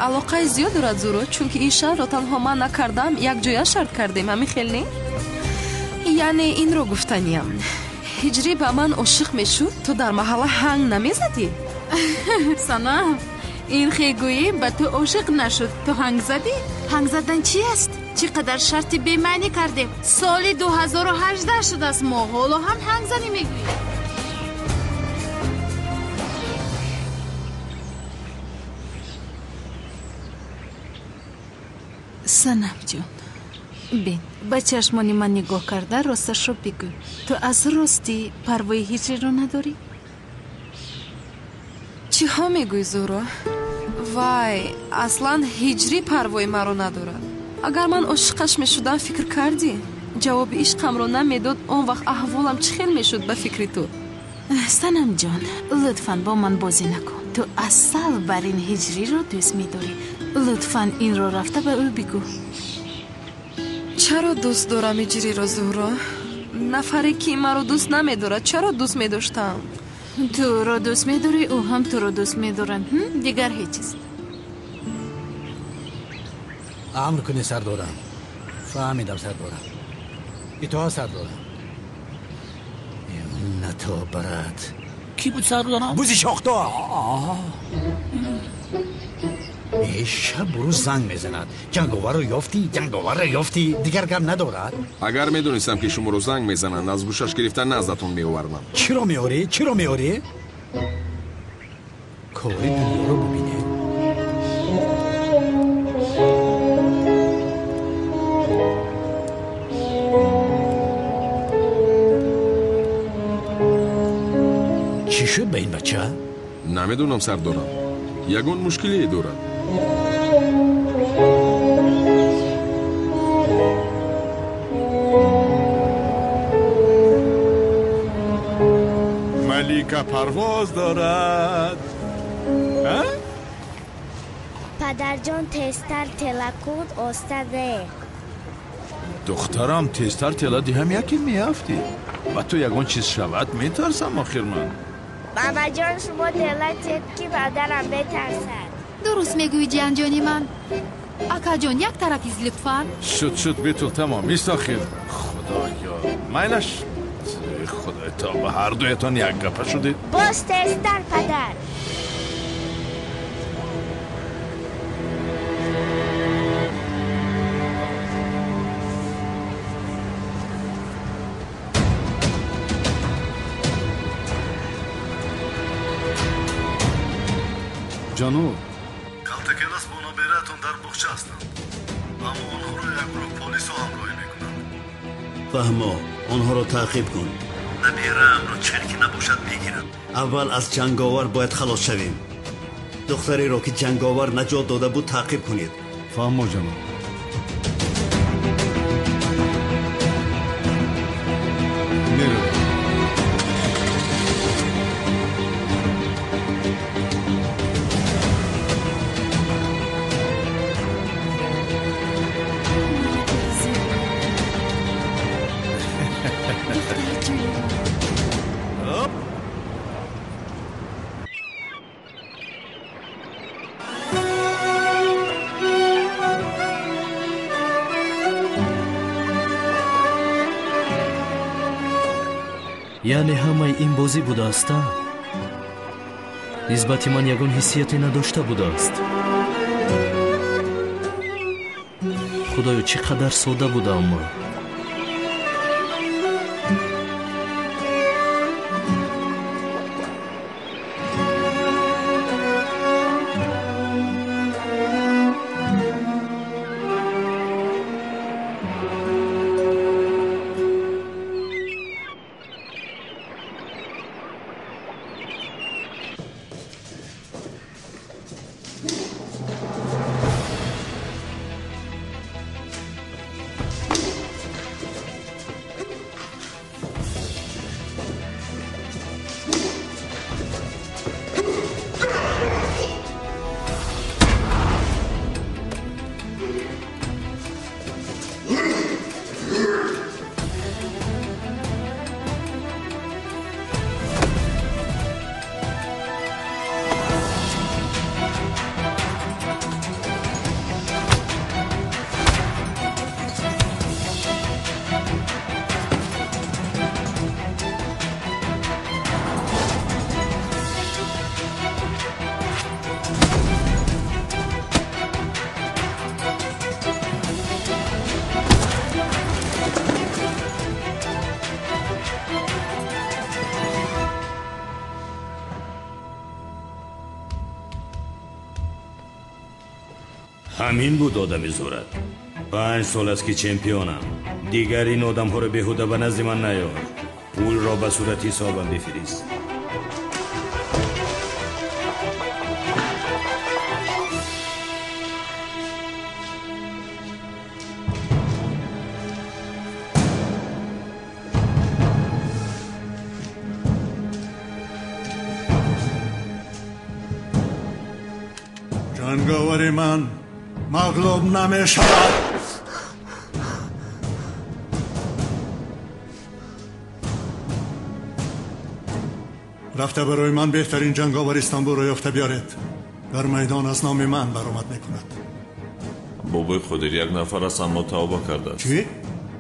Алоқаи зиёд дорад, Зуро, чунки ин шартро танҳо ман накардам, якҷоя шарт кардем, ҳамин хел не? Яъне инро гуфтаниям. Ҳиҷрӣ ба ман ошиқ мешуд, ту дар маҳалла ҳанг намезадӣ? Санам, ин хегӯӣ ба ту ошиқ нашуд, ту ҳанг задӣ? Ҳанг задан чи аст? Чӣ қадар шарти бемаънӣ кардем. Соли 2018 шудааст, мо ҳоло ҳам ҳангзанӣ мегӯем. Санамҷон, бин, ба чашмони ман нигоҳ карда росташро бигӯ. Ту аз ростӣ парвои ҳиҷриро надорӣ? Чиҳо мегӯӣ, Зуро? Вай, аслан ҳиҷрӣ парвои маро надорад. Агар ман ошиқаш мешудам, фикр кардӣ? Ҷавоби ишқамро намедод, он вақт аҳволам чӣ хел мешуд ба фикри ту? Санамҷон, лутфан бо ман бозӣ накун. Ту асал бар ин ҳиҷриро дӯст медорӣ. Лутфан инро рафта ба ӯ бигӯ. Чаро дӯст дорам ҳиҷриро, Зуҳро? Нафаре ки маро дӯст намедорад, чаро дӯст медоштам? Туро дӯст медорӣ, ӯ ҳам туро дӯст медорад. Дигар ҳеҷ чиз. Амр кунед, сардорам. Фаҳмидам, сардорам. Итоат, сардорам. На то брат. Кӣ буд, сардорам? Бузи шохдор. Шаб рӯз занг мезанад: ҷанговарро ёфтӣ, ҷанговарро ёфтӣ. Дигар гап надорад. Агар медонистам, ки шуморо занг мезананд, аз гӯшаш гирифта наздатон меовардам. Чиро меорӣ? Чиро меорӣ? Кори дунёро бубинед. Чӣ шуд ба ин бача? Намедонам, сардорам, ягон мушкилие дорад. Малика парвоз дорад. Падарҷон, тезтар тела кун, оста не. Духтарам, тезтар тела диҳам, яке меафтӣ. Ба ту ягон чиз шавад, метарсам охир ман. Мамаҷон, шумо тела тед, ки падарам метарсад. Дуруст мегӯӣ, ҷиянҷони ман. Акаҷон, як тараф из, лутфан. Шуд, шуд, битул, тамом ист охир. Худоё, майлаш. Худои тоба, ҳардуятон як гапа шудед. Боз тезтар, падар. Ҷаноб, калтакелас бо нобираатон дар боғча ҳастанд, аммо онҳоро як гурӯҳ полисҳо ҳамроҳӣ мекунанд. Фаҳмо, онҳоро таъқиб кун. Набираамро чӣ ки набошад мегирам. Аввал аз ҷанговар бояд халос шавем. Духтареро, ки ҷанговар наҷот дода буд, таъқиб кунед. Фаҳмо, ҷаноб. Меравем. Яъне ҳамаи ин бозӣ будааст, а? Нисбати ман ягон ҳиссияте надошта будааст. Худоё, чӣ қадар сода будаам ман. Ҳамин буд одами зурат. 5 сол аст, ки чемпионам. Дигар ин одамҳоро беҳуда ба назди ман наёр. Пулро ба сурати ҳисобам бифирист. Ҷанговари ман мағлуб намешавад. Рафта барои ман беҳтарин ҷанговари Истанбулро ёфта биёред. Дар майдон аз номи ман баромад мекунад. Бобои Қодир, як нафар аст, аммо тавба кардааст. Чӣ?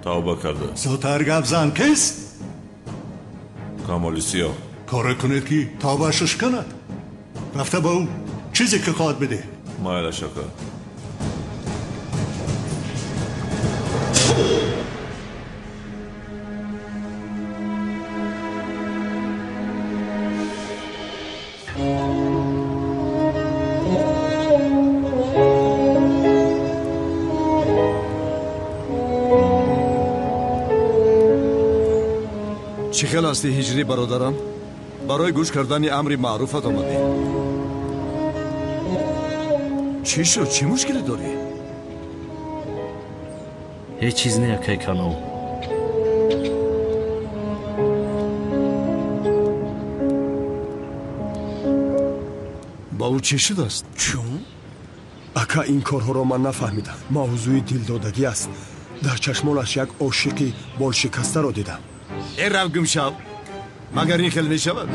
Тавба кардааст. Зудтар гап зан, кист? Камоли Сиёҳ. Коре кунед ки тавбаашро шиканад. Рафта ба ӯ чизе ки хоҳад бидеҳ. Майлаш, ака. Чӣ хел ҳастӣ, Ҳиҷрӣ бародарам? Барои гӯш кардани амри маъруфат омадӣ. Чӣ шуд? Чӣ мушкиле дорӣ? Ҳеҷ чиз не, акай Канон. Ба ӯ чӣ шудааст? Чун? Ака, ин корҳоро ман нафаҳмидам. Мавзӯи дилдодагӣ аст. Дар чашмонаш як ошиқи болшикастаро дидам. Э, рав гумшав! Магар ин хел мешавад?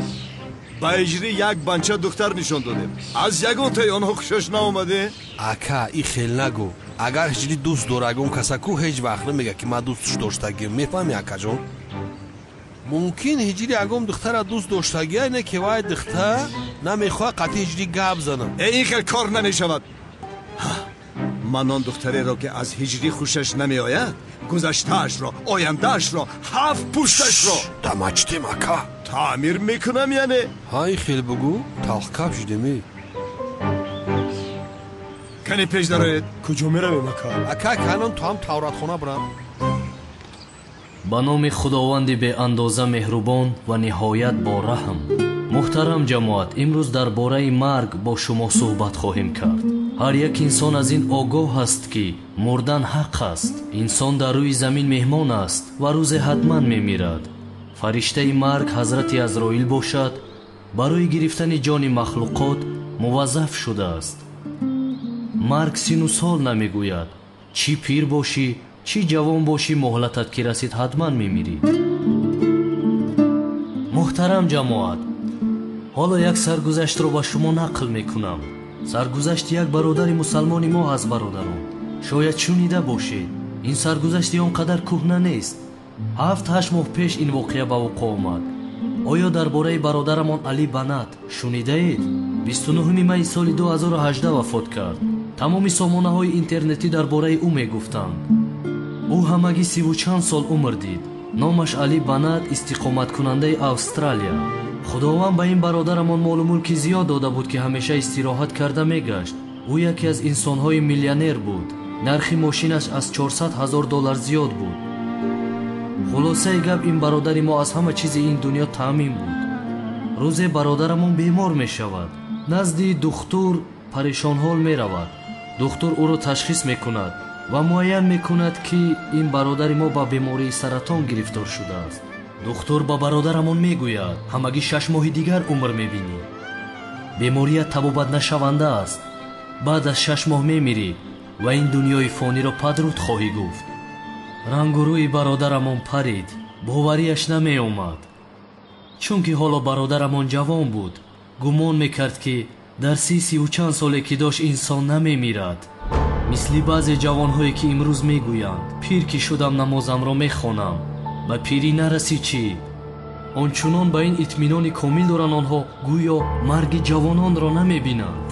Ба Ҳиҷрӣ як банча духтар нишон додем. Аз ягонтаи онҳо хушаш наомаде? Ака, ин хел нагӯ. Агар Ҳиҷрӣ дӯст дора ягон касаку, ҳеҷ вақт намега ки ман дӯстш доштагим. Мефаҳми, акаҷон? Мумкин Ҳиҷрӣ ягон духтара дӯст доштагия, не ки вай духтар намехоҳад қатъи Ҳиҷрӣ гап занад. Э, ин хел кор намешавад. Ман он духтареро ки аз Ҳиҷрӣ хушаш намеояд, гузаштаашро, ояндаашро, ҳафт пушташро дамачтем, ака. Таъмир мекунам, яъне. Ҳа, ин хел бугӯ, талхкап шудемӣ. Кане пеш дароед. Куҷо меравем, ака? Ака, канон ту ҳам тавратхона бирам. Ба номи Худованди беандоза меҳрубон ва ниҳоят бораҳм. Муҳтарам ҷамоат, имрӯз дар бораи марг бо шумо суҳбат хоҳем кард. Ҳар як инсон аз ин огоҳ аст, ки мурдан ҳақ аст. Инсон дар рӯи замин меҳмон аст ва рӯзе ҳатман мемирад. Фариштаи марг ҳазрати Азроил бошад, барои гирифтани ҷони махлуқот муваззаф шудааст. Марг сину сол намегӯяд. Чӣ пир бошӣ, чӣ ҷавон бошӣ, муҳлатат ки расид ҳатман мемирӣ. Муҳтарам ҷамоат, ҳоло як саргузаштро ба шумо нақл мекунам. Саргузашти як бародари мусалмони мо аст, бародарон. Шояд шунида бошед. Ин саргузашти он қадар кӯҳна нест. 7-8 моҳ пеш ин воқеа ба вуқӯъ омад. Оё дар бораи бародарамон Али Банат шунидаед? 29 майи соли 2018 вафот кард. Тамоми сомонаҳои интернетӣ дар бораи ӯ мегуфтанд. Ӯ ҳамагӣ 30 чанд сол умр дид. Номаш Али Банат, истиқоматкунандаи Австралия. Худованд ба ин бародарамон молу мулки зиёд дода буд, ки ҳамеша истироҳат карда мегашт. Ӯ яке аз инсонҳои миллионер буд. Нархи мошинаш аз 400 000 доллар зиёд буд. Хулосаи гап, ин бародари мо аз ҳама чизи ин дунё таъмин буд. Рӯзе бародарамон бемор мешавад. Назди духтур парешонҳол меравад. Духтур ӯро ташхис мекунад ва муайян мекунад, ки ин бародари мо ба бемории саратон гирифтор шудааст. Духтур ба бародарамон мегӯяд, ҳамагӣ 6 моҳи дигар умр мебинӣ. Беморият табобатнашаванда аст. Баъд аз 6 моҳ мемирӣ ва ин дунёи фониро падруд хоҳӣ гуфт. Рангу рӯи бародарамон парид, боварияш намеомад. Чунки ҳоло бародарамон ҷавон буд, гумон мекард, ки дар 30 чанд соле ки дошт инсон намемирад. Мисли баъзе ҷавонҳое ки имрӯз мегӯянд, пир ки шудам намозамро мехонам. Ба пирӣ нарасӣ чӣ? Ончунон ба ин итминони комил доранд онҳо, гӯё марги ҷавононро намебинанд.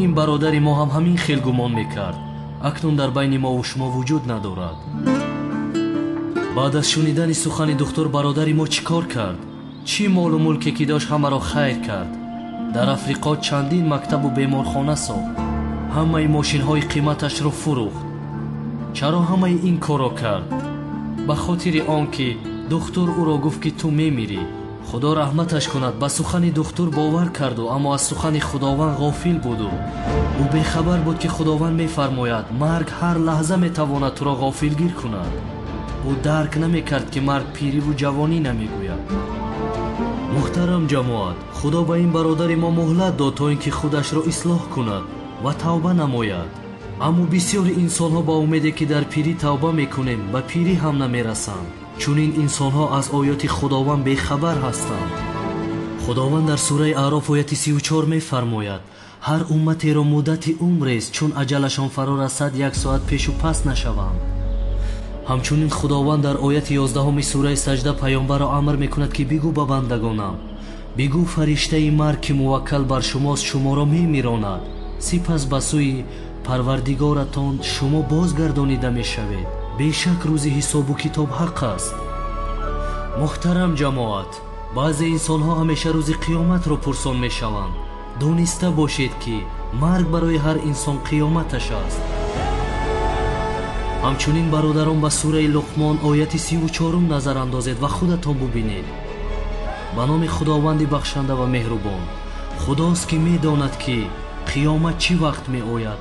Ин бародари мо ҳам ҳамин хел гумон мекард. Акнун дар байни мову шумо вуҷуд надорад. Баъд аз шунидани сухани духтур бародари мо чӣ кор кард? Чӣ молу мулке ки дошт ҳамаро хайр кард. Дар Африқо чандин мактабу беморхона сохт. Ҳамаи мошинҳои қиматашро фурӯхт. Чаро ҳамаи ин корро кард? Ба хотири он ки духтур ӯро гуфт, ки ту мемирӣ. Худо раҳматаш кунад, ба сухани духтур бовар карду, аммо аз сухани Худованд ғофил буду. Ӯ бехабар буд, ки Худованд мефармояд, марг ҳар лаҳза метавонад туро ғофилгир кунад. Ӯ дарк намекард, ки марг пириву ҷавонӣ намегӯяд. Муҳтарам ҷамоат, Худо ба ин бародари мо муҳлат дод, то ин ки худашро ислоҳ кунад ва тавба намояд. Аммо бисёри инсонҳо ба умеде ки дар пирӣ тавба мекунем, ба пирӣ ҳам намерасанд. Чунин инсонҳо аз оёти Худованд бехабар ҳастанд. Худованд дар сураи Аъроф ояти 34 мефармояд: ҳар умматеро муддати умрест, чун аҷалашон фаро расад, як соат пешу пас нашаванд. Ҳамчунин Худованд дар ояти 11 сураи Саҷда паёмбарро амр мекунад, ки бигӯ ба бандагонам, бигӯ фариштаи марг, ки муваккал бар шумост, шуморо мемиронад, сипас ба сӯи парвардигоратон шумо бозгардонида мешавед. Бешак рӯзи ҳисобу китоб ҳақ аст. Муҳтарам ҷамоат, баъзе инсонҳо ҳамеша рӯзи қиёматро пурсон мешаванд. Дониста бошед, ки марг барои ҳар инсон қиёматаш аст. Ҳамчунин бародарон, ба сураи Луқмон ояти 34 назар андозед ва худатон бубинед. Ба номи Худованди бахшанда ва меҳрубон. Худост, ки медонад, ки қиёмат чӣ вақт меояд.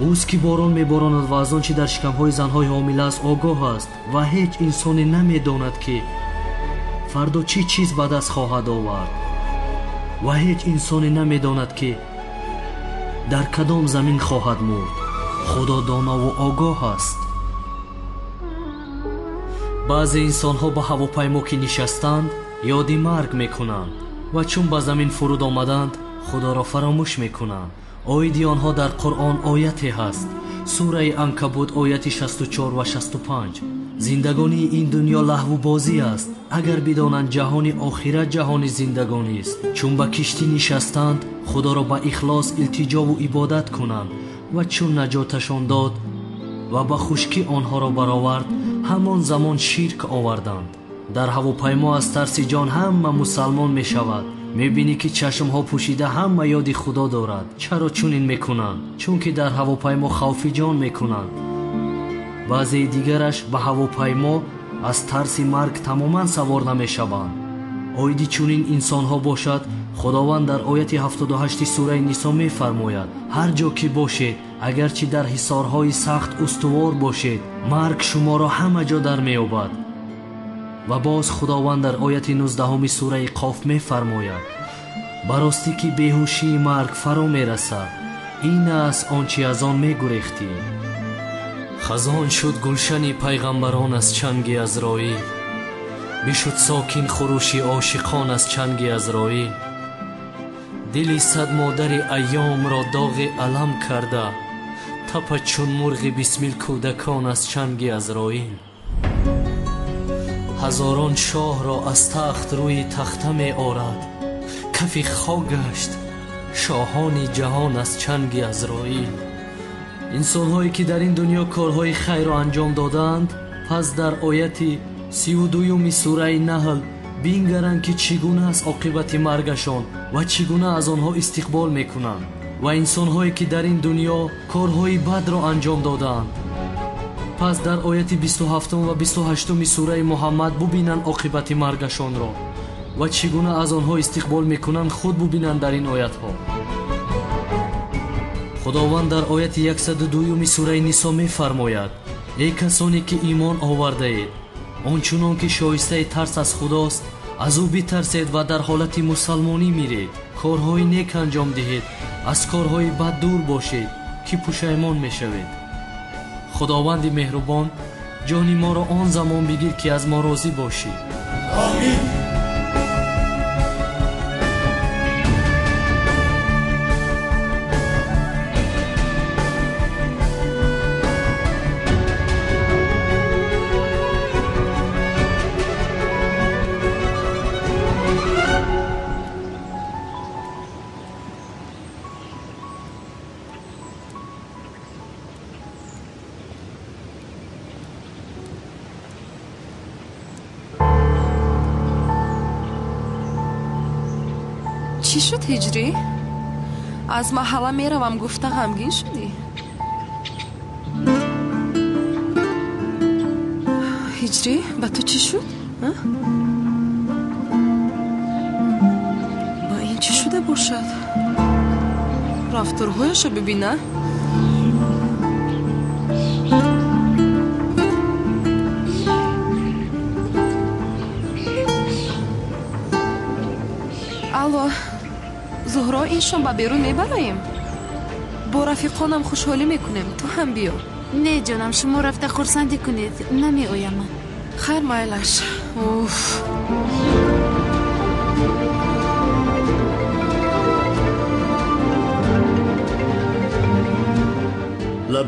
Ӯст, ки борон меборонад ва аз он чӣ дар шикамҳои занҳои ҳомила аст огоҳ аст, ва ҳеҷ инсоне намедонад, ки фардо чӣ чиз ба даст хоҳад овард, ва ҳеҷ инсоне намедонад, ки дар кадом замин хоҳад мурд. Худо донову огоҳ аст. Баъзе инсонҳо ба ҳавопаймо ки нишастанд, ёди марг мекунанд ва чун ба замин фуруд омаданд, Худоро фаромӯш мекунанд. Оиди онҳо дар Қуръон ояте ҳаст, сураи Анкабут ояти 64 ва 65. Зиндагонии ин дунё лаҳву бозӣ аст. Агар бидонанд, ҷаҳони охират ҷаҳони зиндагонист. Чун ба киштӣ нишастанд, Худоро ба ихлос илтиҷову ибодат кунанд ва чун наҷоташон дод ва ба хушкӣ онҳоро баровард, ҳамон замон ширк оварданд. Дар ҳавопаймо аз тарси ҷон ҳама мусалмон мешавад. Мебинӣ, ки чашмҳо пӯшида ҳама ёди Худо дорад. Чаро чунин мекунанд? Чунки дар ҳавопаймо хавфи ҷон мекунанд. Баъзеи дигараш ба ҳавопаймо аз тарси марг тамоман савор намешаванд. Оиди чунин инсонҳо бошад, Худованд дар ояти 78 сураи Нисо мефармояд: ҳар ҷо ки бошед, агарчи дар ҳисорҳои сахт устувор бошед, марг шуморо ҳама ҷо дар меёбад. Ва боз Худованд дар ояти 19 сураи Қоф мефармояд: ба ростӣ ки беҳушии марг фаро мерасад, ин аст он чи аз он мегурехтӣ. Хазон шуд гулшани пайғамбарон аз чанги Азроил, бишуд сокин хурӯши ошиқон аз чанги Азроил. Дили сад модари айёмро доғи алам карда, тапа чун мурғи бисмил кӯдакон аз чанги Азроил. Ҳазорон шоҳро аз тахт рӯи тахта меорад, кафи хок гашт шоҳони ҷаҳон аз чанги Азроил. Инсонҳое ки дар ин дунё корҳои хайрро анҷом додаанд, пас дар ояти 32 сураи Наҳл бингаранд, ки чӣ гуна аст оқибати маргашон ва чӣ гуна аз онҳо истиқбол мекунанд. Ва инсонҳое ки дар ин дунё корҳои бадро анҷом додаанд, пас дар ояти 27 ва 28 сураи Муҳаммад бубинанд оқибати маргашонро ва чӣ гуна аз онҳо истиқбол мекунанд, худ бубинанд дар ин оятҳо. Худованд дар ояти 102 сураи Нисо мефармояд: эй касоне ки имон овардаед, ончунон ки шоистаи тарс аз Худост, аз ӯ битарсед ва дар ҳолати мусалмонӣ миред, корҳои нек анҷом диҳед, аз корҳои бад дур бошед, ки пушаймон мешавед. Худованди меҳрубон, ҷони моро он замон бигир, ки аз мо розӣ бошӣ. Омин. Чӣ шуд, Ҳиҷрӣ? Аз маҳалла меравам гуфта ғамгин шудӣ? Ҳиҷрӣ, ба ту чӣ шуд? Ба ин чӣ шуда бошад? Рафторҳояшо бибина. Алло, Зуҳро, ин шом ба берун мебароем? Бо рафиқонам хушҳолӣ мекунем, ту ҳам биё. Не, ҷонам, шумо рафта хурсандӣ кунед, намеоям ман. Хайр, майлаш. Уф.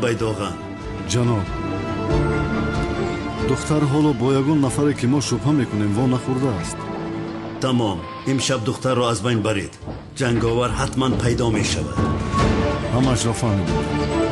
Байдоған. Ҷаноб, духтар ҳоло бо ягон нафаре, ки мо шубҳа мекунем, во нахӯрдааст. Тамом, имшаб духтарро аз байн баред. Ҷанговар ҳатман пайдо мешавад. Ҳамаашро фаҳмидем.